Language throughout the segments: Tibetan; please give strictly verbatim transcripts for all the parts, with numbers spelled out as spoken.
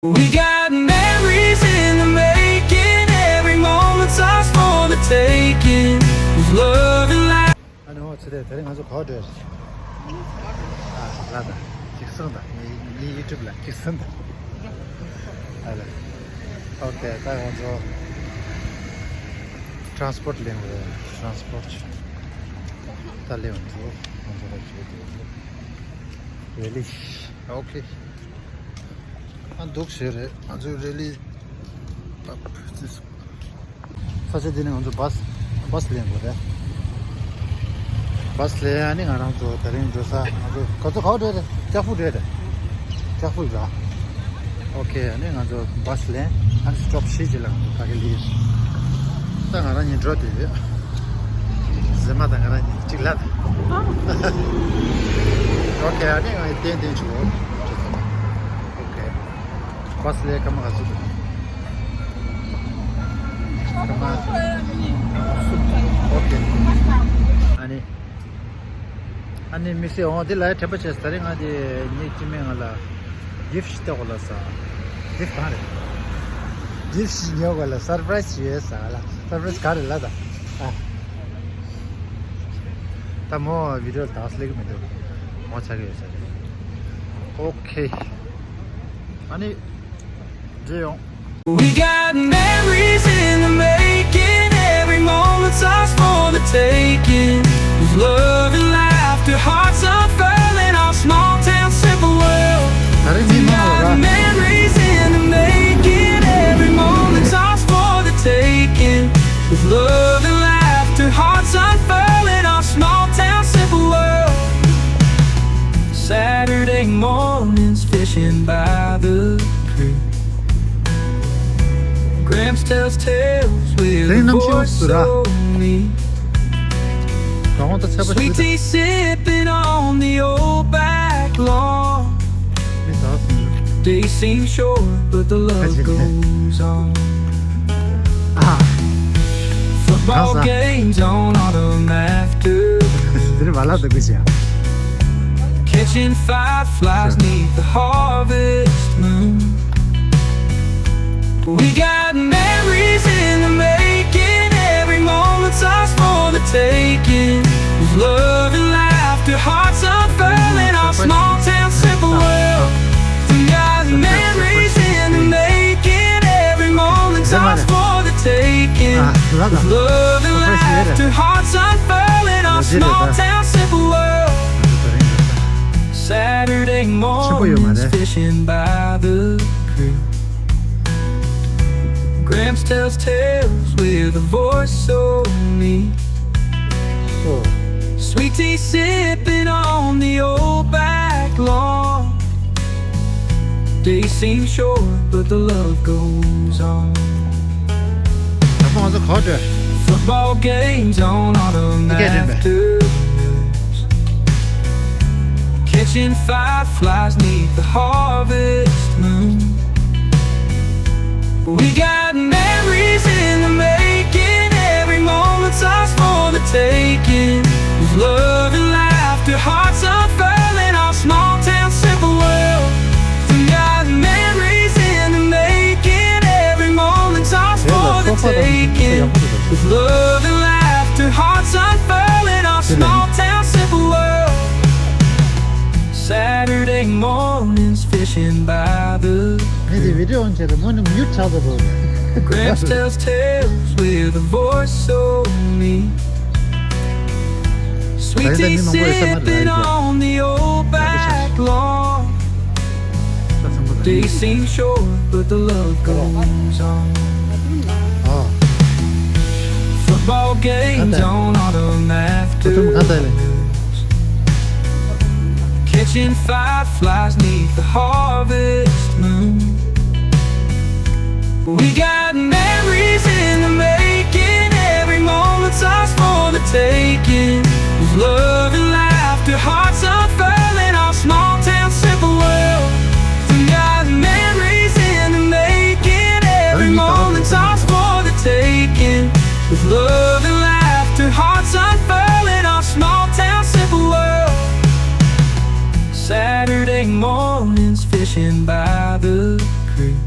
We got memories in the making, every moment's ours for the taking, with love and laughter. ཨ་ནི་འོ་ཚེ་དེ་དེ་རིང་ང་ཚོ་ག་པར་འགྲོ་ཡ་རེད། ཨ་ལ་ད་ཅིག་སང་ད་ངའི་ངའི་ཡུ་ཊུབ་ལ་ཅིག་སང་ད། ཨ་ལ། ཨོ་ཁེ། ད་ང་ཚོ་ཊ་རན་སི་པོར་ཊི་ལེན་དགོས་རེད། ཊ་རན་སི་པོར་ཊི་ད་ལེན་འགྲོ། ང་ཚོ་ལ་བྱེད་དེ་རེ་ལི། ཨོ་ཁེ། ཨ་འདུག་ཟེར་རེད། ང་ཚོའི་རེ་ལི། ས་ཆ་འདི་ནས་ང་ཚོ་བྷ་སི་བྷ་སི་ལེན་དགོས་རེད། བྷ་སི་ལེན། ཨ་ནི་ང་རང་ཚོ་དེ་རིང་འགྲོ་ས་ང་ཚོ་ག་ཚོད་ག་པར་འགྲོ་རེད། ཀྱག་ཕུ་འགྲོ་རེད། ཀྱག་ཕུ་ར། ཨོ་ཁེ། ཨ་ནི་ང་ཚོ་བྷ་སི་ལེན། ཨ་ནི་སི་ཊོབ་བཞི་རྗེས་ལ་ང་ཚོ་ཕ་གི་ལི། ད་ང་རང་གཉིས་འགྲོ་དེ་ཡོད། ཟེ་མ་དང་ང་རང་གཉིས་གཅིག་ལ་དང་། ཨོ་ཁེ། ཨ་ནི་ང་ཡི་ཏན་ཏན་ཆུ་བོ། ཨོ་ཁེ། བྷ་སི་ལེན་སྐར་མ་ག་ཚོད་འདུག་སྐར་མ་གསུམ། ཨོ་ཁེ། ཨ་ནི། ཨ་ནི་དམིགས་བསལ་འོང་འདི་ལ་ཡ་དྲན་པ་བྱས། ད་རེས་ང་དེ་ངའི་སྐྱེ་དམན་ང་ལ་གིཕ་ཊི་ཞིག་སྟེར་དགོས་ལབ་ས། གིཕ་ཊི་གང་རེད། གིཕ་ཊི་ཞིག་ཉོ་དགོས་ལ་སར་པ་རའི་ཛི་ཞིག་ཡོད་ས་ལ། སར་པ་རའི་ཛི་ག་རེད་ལབ་ད། ཨ། ད་མོ་བི་ཌི་ཡོ་ལ་དྭགས་སླེབས་ཀྱི་མི་འདུག་མོ་ཆགས་ཀྱི་ཡོད་ས་རེད། ཨོ་ཁེ། ཨ་ནི། རྗེས་ཡོང་། We got memories in the making, every moment's ours for the taking. With love and laughter, hearts unfurling, our small town simple world. ད་རེས་མི་མང་བ་ར། Memories in the making, every moment's ours for the taking. With love and laughter, hearts unfurling, our small town simple world. Saturday mornings fishing by the creek. Gramps tells tales with a voice so meek. Sweet tea sipping on the old back lawn. Days seem short, but the love goes on. Football games on autumn afternoon. Catching fireflies neath the harvest moon. We got memories in the making, every moment's ours for the taking. With love and laughter, hearts unfurling, our small town simple world. We got memories in the making, every moment's ours for the taking. With love and laughter, hearts unfurling, our small town simple world. Saturday mornings fishing by the creek. Gramps tells tales with a voice so meek. Sweet tea sipping on the old back lawn. Days seem short, but the love goes on. Football games on autumn afternoons. Catching fireflies neath the harvest moon. We got memories in the making, every moment's ours for the taking. With love and laughter, hearts unfurling, our small town simple world. We got memories in the making, every moment's ours for the taking. With love and laughter, hearts unfurling, our small town simple world. Saturday mornings fishing by the creek. Gramps tells tales with a voice so meek. Sweet tea sipping on the old back lawn. Days seem short, but the love goes on. Football games on autumn afternoons. Catching fireflies neath the harvest moon. We got memories in the making, every moment's ours for the taking. With love and laughter, hearts unfurling, our small town simple world. We got memories in the making, every moment's ours for the taking. With love and laughter, hearts unfurling, our small town simple world. Saturday mornings fishing by the creek.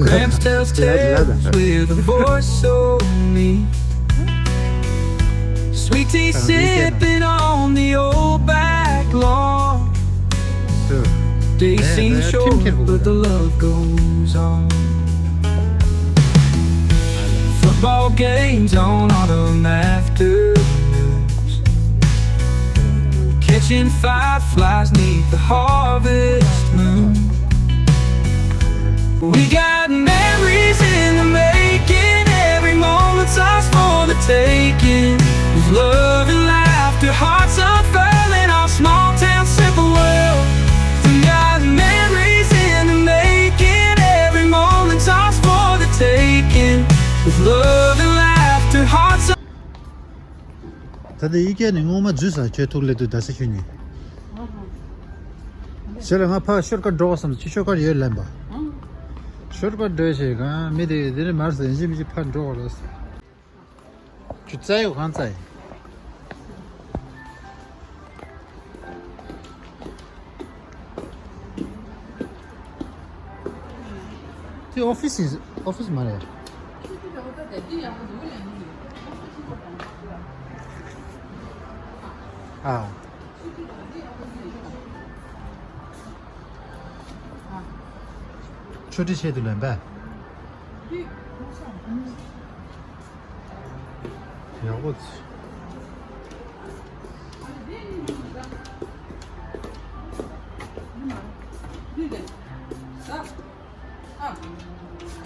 Gramps tells tales with a voice so meek. Sweet tea sipping on the old back lawn. Day seems short, but the love goes on. Football games on autumn afternoons. Catching fireflies 'neath the harvest moon. We got memories in the making. Every moment's ours for the taking. With love and laughter, hearts unfurling. Our small town simple world. We got memories in the making. Every moment's ours for the taking. With love and laughter, hearts ད་ལྟ་ཡི་གེ་ནི་སྔོན་མ་འཛུལ་ས་ཁྱོད་ཐུག་ལེ་དུ་ད་ས་ཤུ་ནི། ཞེ་ལ་ང་ཕ་ཤོར་ཀ་འགྲོ་བསམ་ཅི་ཤོར་ཀ་ཡོད་ལན་པ། ཤོར་ཀ་འགྲོ་ཞེ་གང་མི་དེ་དེ་ནི་མར་ས་ཡིན་ཅི་མི་ཅི་ཕ་འགྲོ་བ་རེད། ཁྱོད་རྩ་ཡོད་གང་རྩ་ཡིན། དེ་ཨོ་ཕི་སི་ཨོ་ཕི་སི་མ་རེད། ཨ། ཆོས་ཁྲི་ཆེད་དུ་ལེན་པས། ཡག་པོ་ཚོ།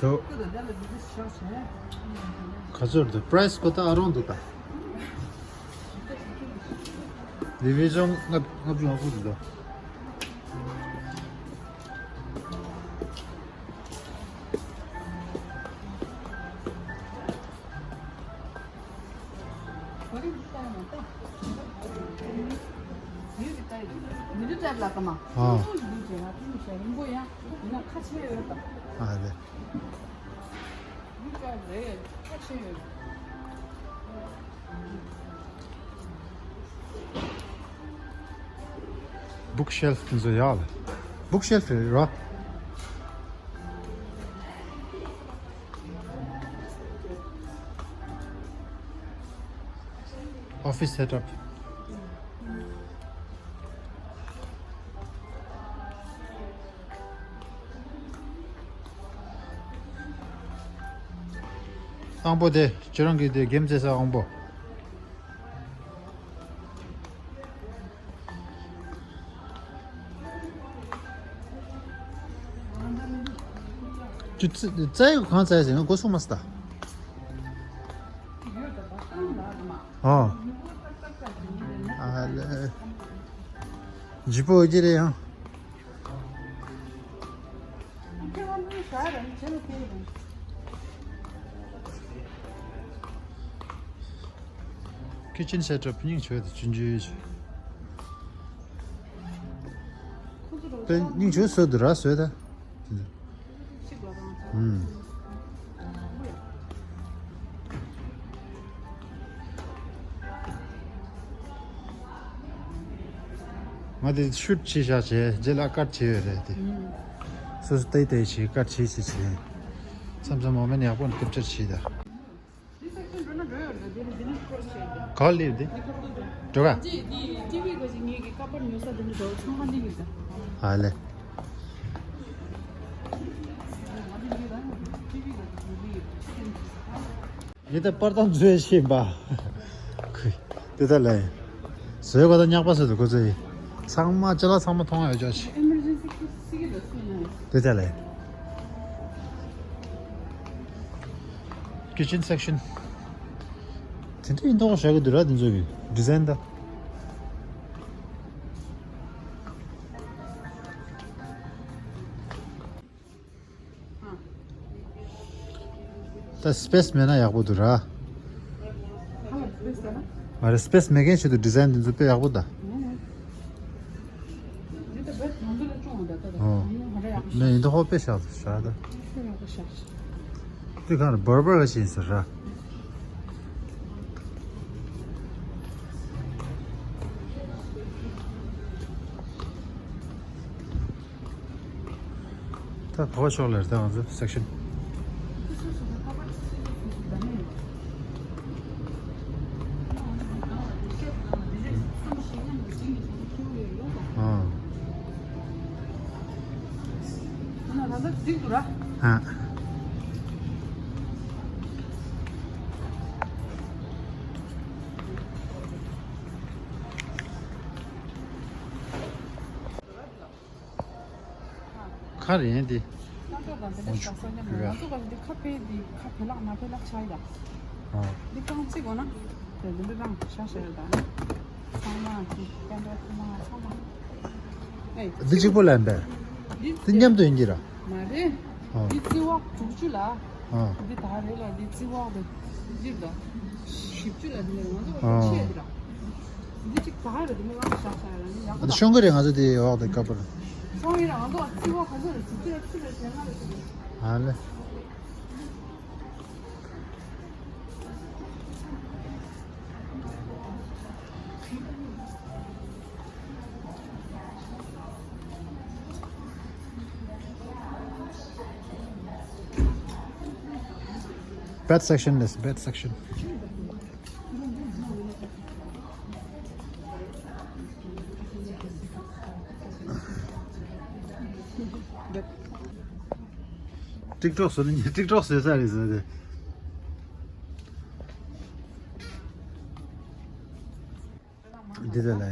དོ། ག་ཚོད་འདུག་པ་རའི་སི་ཁོ་ཐག་ཨ་རོང་འདུག་ད། ལི་ཝི་ཅོང་ལྔ་ལྔ་བཅུ་ང་དགུ་འདུག་ད། ཨ། ཨ་རེད། བུག་ཤེལ་ཕི་དེ་ཚོ་ཡག་ལ། བུག་ཤེལ་ཕི་རེད་རོ། ཨོ་ཕི་སི་སེ་ཊབ། དབང་པོ་དེ་ཁྱེད་རང་གི་དེ་གེམ་རྩེ་ས་དབང་པོ། ཅི་རྩ་ཡོད་གང་རྩ་ཡོད་ཟེར་ན་གོ་སོང་མ་སྟ། ཨོ། ཨ་ལེ། ཇི་པོ་ཨོ་ཅི་རེད་ཡང་། ཁི་ཆན་སེ་ཊབ་སྙིང་བཅོས་དང་ཆུང་ཆུང་བྱས། དཔེ་སྙིང་བཅོས་བཟོས་འདུག་ར་བཟོས་ད། ཨུམ། ང་དེ་ཤུཊ་བྱས་བཞག་བྱས་རྗེས་ལ་ཀཊ་བྱས་ཡོད་རེད་དེ། སོ་སོ་ཏེ་ཏེ་བྱས་ཀཊ་བྱས་བྱས་བྱས། མཚམས་མཚམས་མོ་མེན་ཡག་པོ་ཀེབ་ཅར་བྱས་ད། ག་ལེབ་དེ། འགྲོ་ག་ཨ་ལེ། ཡི་ད་པར་དང་མཛོད་ཤེས་པ། དེ་ད་ལས། བཟོས་པ་དང་ཉག་པ་བཟོས་འདུག་ཁོ་ཚོས། ཚང་མ་ཅ་ལག་ཚང་མ་མཐོང་ཡ་ཅོག་ཆེ། དེ་ད་ལས། ཁི་ཆན་སེག་ཤན། དེ་འདྲ་ཡིན་མདོག་བཞག་གི་འདུག་ར་དེ་ཚོ་གི་ཌི་ཛའིན་ད། ད་སི་པེ་སི་མེད་ན་ཡག་པོ་འདུག་ར། མ་རེད། སི་པེ་སི་མེད་མཁན་ཆེད་དུ་ཌི་ཛའིན་འདི་ཚོ་དཔེ་ཡག་པོ་ད། ཨོ། ནས་ཡིན་ད་ཧོ་དཔེ་ཤག་ཤག་ད། དེ་གང་རེད་བར་བར་ག་ཞིག་ཡིན་ཟེར་ར། ད་བོ་ཤོག་ལེར་ད་ང་ཚོ་སེག་ཤན། ད་ལྟ་འགྲིག་འདུག་ར། ཨ། ག་རེ་ཡིན་དེ། སྣ་ཁ་དང་དེ་འདྲ་ཞག་སོ་མཉམ་ལ་ང་ཚོ་ག་ལ་འདི་ཁ་ཕེ་འདི་ཁ་བེ་ལག་ན་བེ་ལག་ཆ་ཡི་ལ། ཨ། འདི་རྐང་གཅིག་དགོས་ན། དེ་འདི་འདྲ་རང་ཤ་ཤ་ཡོད་ད་ནི། ཚང་མ་གི་སྐད་འདྲ་ཚང་མ་ཚང་མ། ཨེ། འདི་གཅིག་པོ་ལ་ཡིན་པས། འདི་མཉམ་དུ་ཡིན་གྱི་ར། མ་རེད། ཨ། འདི་རྩི་བ་དྲུག་ཅུ་ལ། ཨ། འདི་ད་རེད་ལ་འདི་རྩི་བ་དེ་འདིར་ད། བཞི་བཅུ་ལ་འདི་ནས་ང་ཚོ་ཨ་ཆེ་འདི་ར། འདི་གཅིག་ད་རེད་འདི་མི་ང་ཤ་ཤ་ཡོད་ད་ནི་ཡག་པོ་ད། ཤོང་གི་རེད་ང་ཚོ་དེ་འོག་ཏུ་ཀ་པར། ཤོང་ཡིན་ར་ང་ཚོ་རྩི་བ་ག་ཚོད་རེད་དྲུག་ཅུ་ལ་ཚུད་རེད་དེ་ང་རེད། ཨ་ལེ། Bed section, this bed section. TikTok བཟོ་ནི། TikTok བཟོས་ས་རེད་ཟེར་ཏེ། འདི་ལྟ་ལ།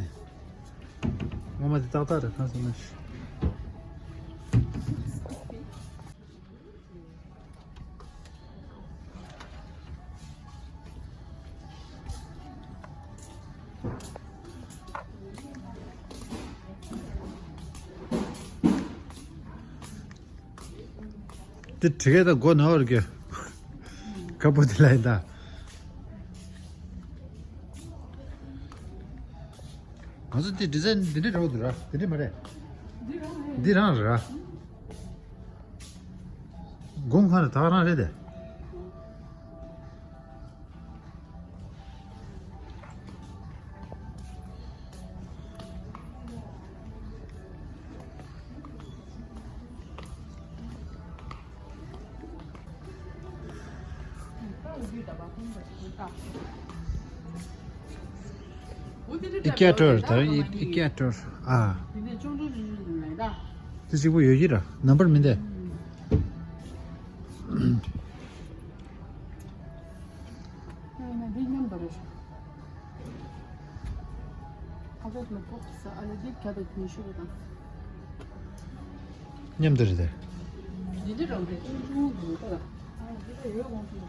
ངོ་མ་འདི་ཏག་ཏག་རེད་ཁ་སང་ན། དེ་དྲི་གེ་ད་སྒོ་ནོར་གི། ཁ་པོ་དེ་ལ་ཡིན་ད། ང་ཚོ་དེ་ཌི་ཛའིན་འདི་འདྲ་རེད་འདུག་ར། དེ་འདྲ་མ་རེད། འདི་རང་རེད་ར། དགུང་ཁ་ནས་ད་རང་རེད་དེ། ཨི་ཀེ་ཊོར་ད་ཨི་ཀེ་ཊོར་ཨ། དེ་གཅིག་པོ་ཡོད་ཀྱི་ར། ནམ་བར་མིན་ཏེ། འདི་མཉམ་དུ་རེད། ཨ་ཅག་ལ་ཕོག་ས་ཨ་ལ་འདི་ག་དང་ཉི་ཤུ་རེད་དང་། མཉམ་དུ་རེད་དེ། འདི་འདྲ་རང་རེད་ཅུང་ཆུང་འདུག་ད། ཨ་འདི་འདྲ་ཡོད་དགོངས་སུ།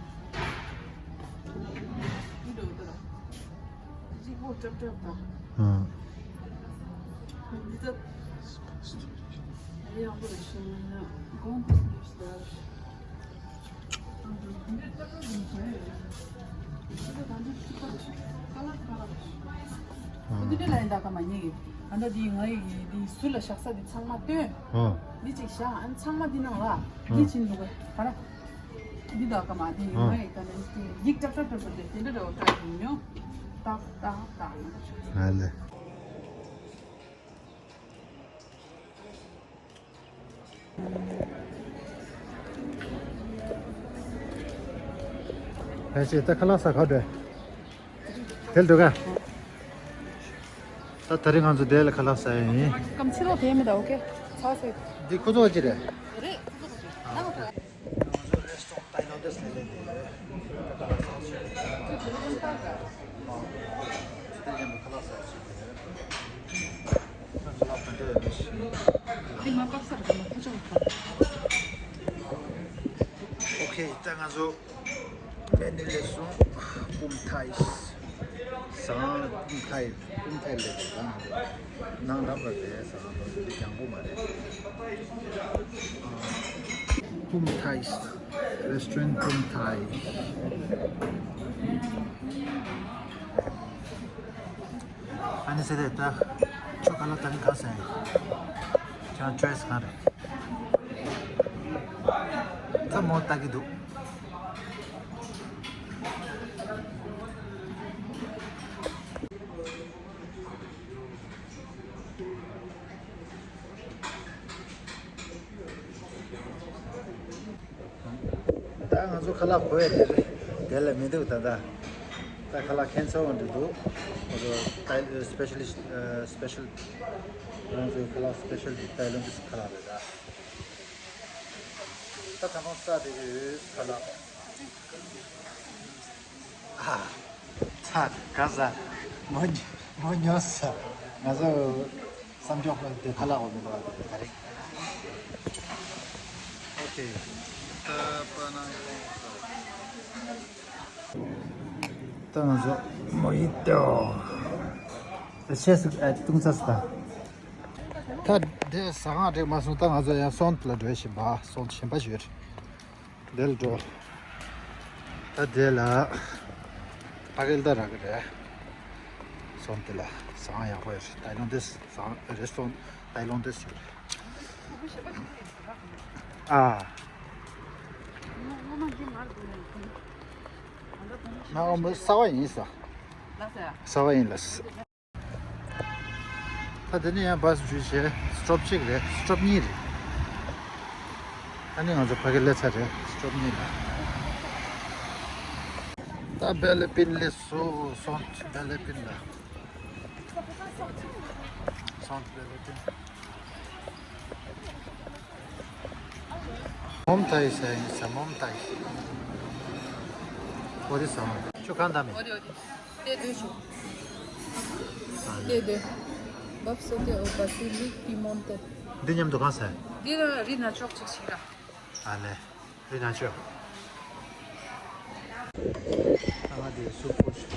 འདི་འདྲ་ཡོད་ད། གཅིག་པོ་ཀྲབ་ཀྲབ་དང་། ཨ། འདི་ད། ཡང་པོ་རེད་ཤེས་ན་གོང་དུ་སླེབས་ཤི་ད། འདི་འདྲ་ལ་ཡིན་ད་ཀ་མ་ཉེ་གི། ཨ་ད་འདི་ང་ཡི་འདི་ཟུར་ལ་བཞག་ས་འདི་ཚང་མ་སྟོན། འདི་གཅིག་བཞག་ཨ་ཚང་མ་འདི་ནང་ལ་འདི་ཕྱིན་འདུག་ག་ར། འདི་ད་ཀ་མ་འདི་ང་ཡི་ད་ནི་ཡིག་ཀྲབ་ཀྲབ་ཀྲབ་ཀྲབ་དེ་འདྲ་འདྲ་བ་ཀྲབ་ཡིན་ཉོ། ཏག་ཏག་ཏག་ཡིན། ཨ་ལེ། ཕལ་ཆེར་ད་ཁ་ལག་ཟ་ག་འགྲོ། དེར་འགྲོ་ག། ད་དེ་རིང་ང་ཚོ་དེ་ལ་ཁ་ལག་ཟ་ཡ་ཡིན། ཀམ་ཕྱི་ལོགས་དེ་མི་ད། ཨོ་ཁེ། ཚ་སེ། འདི་ཁོ་ཚོ་ཅི་རེད། རེད། ཁོ་ཚོ་ཅི་ནང་དུ། ང་ཚོ་རེ་སི་ཊོ་རན་ཊི་ཏའི་ལོ་ཏས་ལས་ལས་འདི་རེད། ཁ་ལག་ཟ་ཡ་ཅིག་རེད། ཨོ་ཁེ། ད་ང་ཚོ་མེ་ནུ་ལས་སོང་། པུམ་ཐའི། ཟ་ཁང་ལ་པུམ་ཐའི། པུམ་ཐའི་ལས་དེ་ཟ་ཁང་ལ་ནང་འགྲམ་ལ་རེད། ཟ་ཁང་ལ་འདི་ལྗང་ཁུ་མ་རེད། པུམ་ཐའི། རེ་སི་ཊོ་རན་ཊི་པུམ་ཐའི། ཨ་ནི་ཟེར་ཏེ་ད་ཁྱོད་ཁ་ལག་ད་ནི་ག་ཟེར། ཁྱོད་ཅོའི་སི་གང་རེད། ད་མོ་ལྟ་གི་འདུག་ད་ང་ཚོ་ཁ་ལག་གོ་ཡ་དེ་རེད། དེ་ལ་མི་འདུག་ད་ད། ད་ཁ་ལག་ཁེན་སལ་འོང་འདྲ་འདུག་ང་ཚོ་ཏའི་སི་པེ་ཤལ་ལི་སི་པེ་ཤལ། ང་ཚོའི་ཁ་ལག་སི་པེ་ཤལ་ཏའི་ལན་ཌིས་ཁ་ལག་རེད་ད། ད་ད་དུང་ས་དེ་གི་ཁ་ལག་ཨ། ཚ་ག་ས། མོ་མོ་ཉོ་ས། ང་ཚོ་བསམ་སྦྱོར་དཔོན་དེ་ཁ་ལག་འོ་མི་འདུག་ཨ། དེ་ག་རེ། ཨོ་ཁེ། ད་པ་ན། ད་ང་ཚོ་མོ་ཡི་ཏོ། ད་ཆས་སུ་ཨ་ཏུང་ས་སུ་ད། ད་དེ་ཟ་ཁང་རེད་མ་སོང་། ད་ང་ཚོ་ཡང་སོན་ལ་འགྲོ་བཞིན་པ། སོན་གཞན་པ་ཞིག་རེད། དེ་ལ་འགྲོ། ད་དེ་ལ་ཕ་གི་ལ་ད་རག་གི་རེད། སོན་དེ་ལ་ཟ་ཁང་ཡག་པོ་ཡོད་རེད། ད་ཡོང་དེ་ཟ་ཁང་རེ་སོན་ད་ཡོང་དེ་ཞིག་རེད། ཨ། ང་ཨོ་མོ་གསར་པ་ཡིན་ས། གསར་པ་ཡིན་ལ། ད་དེ་ནས་ཡང་བཱས་འཇུས་བྱས་སི་ཊོབ་གཅིག་རེད། སི་ཊོབ་གཉིས་རེད། ཨ་ནི་ང་ཚོ་ཕ་གི་སླེབས་ཚར་རེད། སི་ཊོབ་གཉིས་ལ། ད་ཧྥི་ལི་པིན་སླེབས་སོང་། སོན་ཧྥི་ལི་པིན་ལ། སོན་ཧྥི་ལི་པིན། མོམ་ཐའི་ཟེར་ཡིན་ཟེར། མོམ་ཐའི། ཨོ་རི་ས། ཁྱོད་གང་བཏང་མེད། ཨོ་རི་ཨོ་རི། དེ་དོད་ཤོག་དེ་དོད། བབས་སོ་དེ་ཨོ་བ་སི་ལིག་པི་མོན་ཏེ། འདི་མཉམ་དུ་གང་ཟེར། འདི་ལ་རི་ན་ཅོག་ཅིག་ཞིག་ར། ཨ་ལེ། རི་ན་ཅོག་ཨ་མ་དེ་སུ་པོ་ཞིག་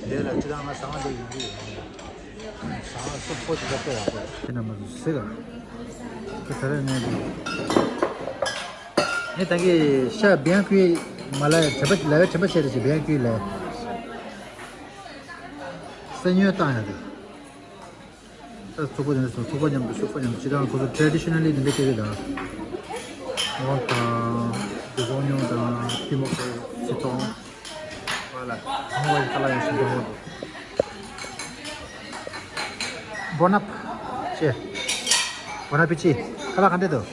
དེ་ལ་ཅི་དང་ང་ཟ་ཁང་དེ་ཡོང་གི་ཡོད། ཟ་ཁང་སུ་ཕོ་ཅི་ལ་ལྟོས་ཡག་པོ་ཡོད། དེ་ན་མ་ཟིག་ཟེར་ག་དེ་ད་རེས་ངས་དེ་ངས་ད་གི་ཤ་བེང་ཀུའི་མ་ལ་དྲན་པ་ལ་བའི་དྲན་པ་བྱས་རེ་ཞིག་བེང་ཀུའི་ལ་སེ་ཉོས་བཏང་ཡ་དེ། ད་ཚོགས་པ་དེ་ཚོ་ཚོགས་པ་མཉམ་དུ་ཤོག་པ་མཉམ་དུ་ཅི་དང་ཁོ་ཚོ་ཊེ་རེ་ཌི་ཤ་ན་ལི་དེ་འདྲ་སྐྱེ་གི་ད། ངོ་དང་། དེ་ཚོ་ཉོ་དང་། ཏི་མོ་ཁོ་ཚོ་ཚི་ཐོང་། ཧ་ལ། ཧོང་ཝེ་ཁ་ལ་ཡང་ཤིང་ཏོག་ཧོང་། བོ་ནབ་ཅེ། བོ་ནབ་པི་ཅི། ཁ་ལག་ག་འདྲ་འདུག་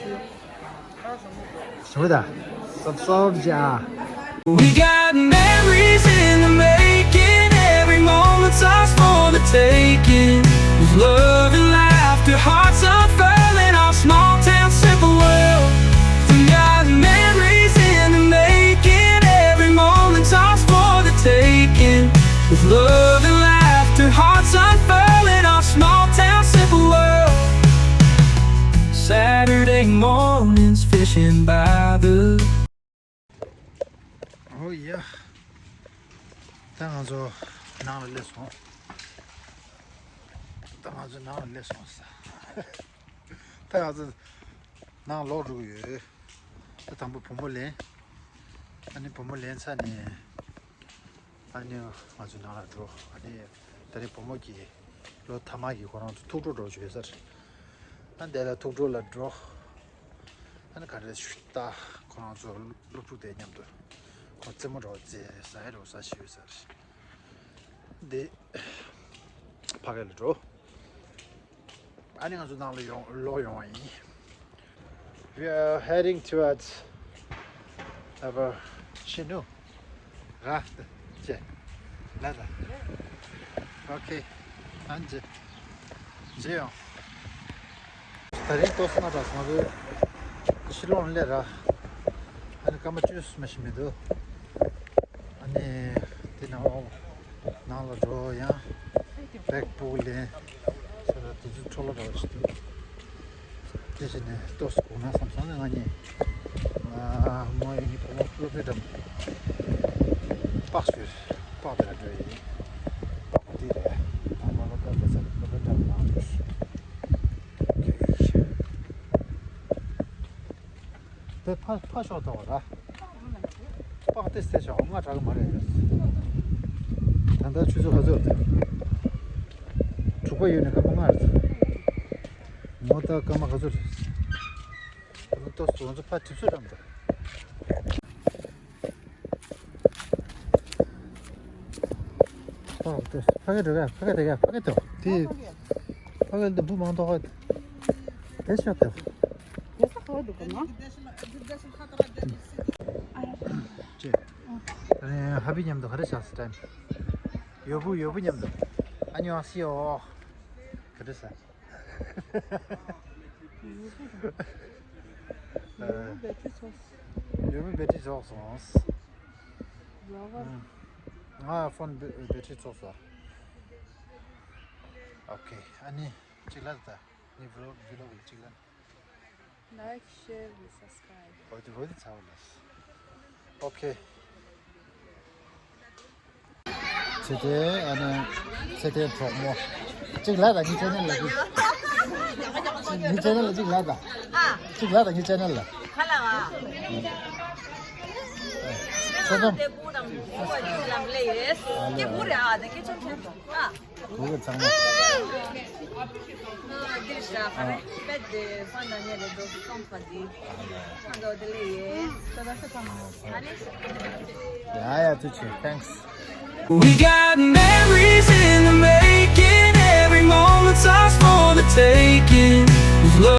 བྱུང་ད། སོབ་སོབ་ཅེ་ཨ། We got memories in the making, every moment's ours for the taking. With love and laughter, hearts unfurling, our small town simple world. We got memories in the making, every moment's ours for the taking. With love and laughter, hearts unfurling, our small town simple world. Saturday mornings fishing by the ཨོ་ཡ། ད་ང་ཚོ་ནང་ལ་སླེབས་སོང་། ད་ང་ཚོ་ནང་ལ་སླེབས་སོང་ས། ད་ང་ཚོ་ནང་ལོག་འགྲོ་གི་ཡོད། ད་དང་པོ་བུ་མོ་ལེན། ཨ་ནི་བུ་མོ་ལེན་ཚར་ནས། ཨ་ནི་ང་ཚོ་ནང་ལ་འགྲོ། ཨ་ནི་ད་རེས་བུ་མོ་གི་ལོ་ཐ་མ་གི་ཁོ་རང་ཚོ་ཐུགས་སྤྲོ་འགྲོ་བྱོས་ཟེར། ཨ་འདི་ལ་ཐུགས་སྤྲོ་ལ་འགྲོ། ཨ་ནི་ག་རེ་ཞུ་ད། ཁོ་རང་ཚོ་སློབ་ཕྲུག་དེ་མཉམ་དུ་ཁོ་རྩེད་མོ་འགྲོ་རྩེ་ཟ་ཡ་རོ་ཟ་ཞུས་ཟེར། འདི་ཕ་གི་ལ་འགྲོ། ཨ་ནི་ང་ཚོ་ནང་ལ་ཡོང་ལོག་ཡོང་བ་ཡིན། We are heading towards our Chinu. ར། ཅེ། ལ་ལ། ཨོ་ཁེ། ཨན་ཅེ། ཅེ་ཡོང་། ད་རིང་ཏོག་ཙམ་ང་ཚོ་ཕྱི་ལོགས་སླེབས་ར། ཨ་ནི་སྐར་མ་བཅུ་མ་ཞིག་མི་འདུག་ཨ་ནི་དེ་ནང་འོང་། ནང་ལ་འགྲོ། ཡང་བེག་ཕུག་ལེན། ས་ད་དེ་ཚོ་འཕྲོ་བརླག་འདྲ་བ་ཞིག་འདུག་དེ་བཞིན་ནས་ཏོག་ཙམ་སྒུག་ན་བསམ་སོང་ནས་ང་གཉིས་མོ་ཡི་བུ་མོ་སློབ་གྲྭའི་འགྲམ་པགས་ཞུ་པགས་དེ་ལ་འགྲོ་ཡི། པགས་པ་འདི་རེད། ཨ་མ་ལོ་ཀ་ལ་ས་སློབ་གྲྭའི་འགྲམ་ནང་འགྲོ་ཞུ། དེ་ཕ་ཕ་ཤོག་ཐོག་ར། པགས་ཏེ་སེ་ཤོག་ང་དྲག་མ་རེད། ད་ལྟ་ཆུ་ཚོད་ག་ཚོད་རེད། དྲུག་པ་ཡོད་ནས་སྐར་མ་ལྔ་རེད། ངོ་ད་སྐར་མ་ག་ཚོད་རེད། ད་ལྟ་ཏོག་ཙམ་ང་ཚོ་ཕ་དུས་ཚོད་རམ་ད། ཨོ་ཏེ་ཕ་གི་འགྲོ་ག་ཕ་གི་དེ་ག་ཕ་གི་དོ་དེ་ཕ་གི་འདི་བུ་མང་ཐོག་དེ་ཤོག་དེ། དེ་ས་ཁ་བ་འདུག་ག་ན། ཅེ། ཨ་ནི་ཧ་པི་མཉམ་དུ་ག་རེ་བྱ་སི་ཊེམ། ཡོ་བུ་ཡོ་བུ་མཉམ་དུ། ཨ་ཉོ་སི་ཡོ། ག་འདྲ་ས། ཡོ་བུ་བེ་ཏི་ཚོགས། ཡོ་བུ་བེ་ཏི་ཚོགས་སོང་། ང་ཕོན་བེ་ཏི་ཚོགས་སོང་། ཨོ་ཁེ། ཨ་ནི་གཅིག་ལ་ད་ནི་ཝི་ལོག་ཝི་ལོག་གཅིག་ལ། Like, share, and subscribe. ཨོ་དེ་ཝི་ལོག་ཚ་བ་ལ། ཨོ་ཁེ། ཚེ་ཏེ་ཨ་ནི་ཚེ་ཏེ་གྲོགས་མོ། གཅིག་ལ་ད་ངའི་ཆེ་ནལ་ལ་གཅིག་ངའི་ཆེ་ནལ་ལ་གཅིག་ལ་ད། གཅིག་ལ་ད་ངའི་ཆེ་ནལ་ལ། ཁ་ལ་བ། ཚོ་ཚོ། དེ་ཀུ་དང་ཀུ་བ་ཅུ་ལམ་ལེ་ཡེས། ཀེ་ཀུ་རེ་ཨ་དེ་ཀེ་ཆོམ་ཆོམ་དང་ཨ། ཀུ་གི་ཚང་མ། དེ་ཤ་ཧ་རེ་པད་དེ་ཧྥན་ན་ཉེ་ལེ་དོ་སི་ཀོམ་ཕ་དི། ཧ་འདོ་དེ་ལེ་ཡེས། ད་ད་ས་ཀམ། ཨ་ནི། ཡ་ཡ་ཐུགས་རྗེ་ཆེ། Thanks. We got memories